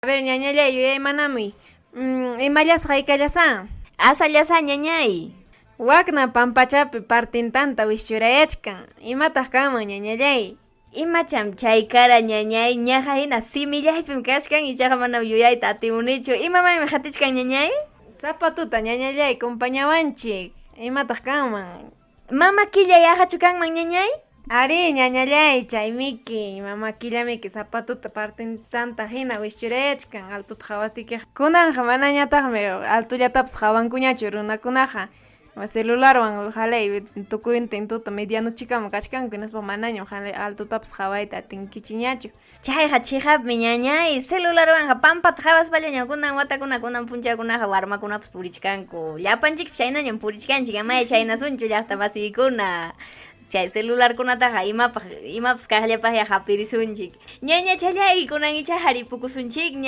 A ver, ñañallay, yuyaymanamuy. Imallasaq haykallasá? Asallasá, ñañay. Wakna pampachapi partintanta wischurayachkan. Imataq kanman, ñañallay? Imacham chay kara, ñañay, ñaqa hina simillaypim kachkan, ichaqa manam yuyayta atimunichu. Imamanmi qatichkan, ñañay? Sapa tuta, ñañallay, compañawanchik. Imataq kanman? Mama killa yaqachu kanman, ñañay? Arí, ñañallay, chaymiki, mama killamiki sapa tuta partintanta hina wischurayachkan altuta qhawaptiykiqa. Kunanqa manañataqmi altullatapas qhawankuñachu runakunaqa. Celularwan qalay tukuynintin tuta medianochikama kachkanku hinaspa manañam qalay altutapas qhawayta atinkichikñachu. Chayqa chiqapmi, ñañay, celularwanqa pampata qhawaspallañam kunan watakuna kunan punchawkunaqa warmakunapas purichkanku. Llapanchikpas chaynañam purichkanchik, amaya chaynasunchu llaqta masiykuna. Chay celularkunataqa imapaq imapas kaqllapaqya hapirisunchik. Ñañachallay, kunan ichaqa ripukusunchikña.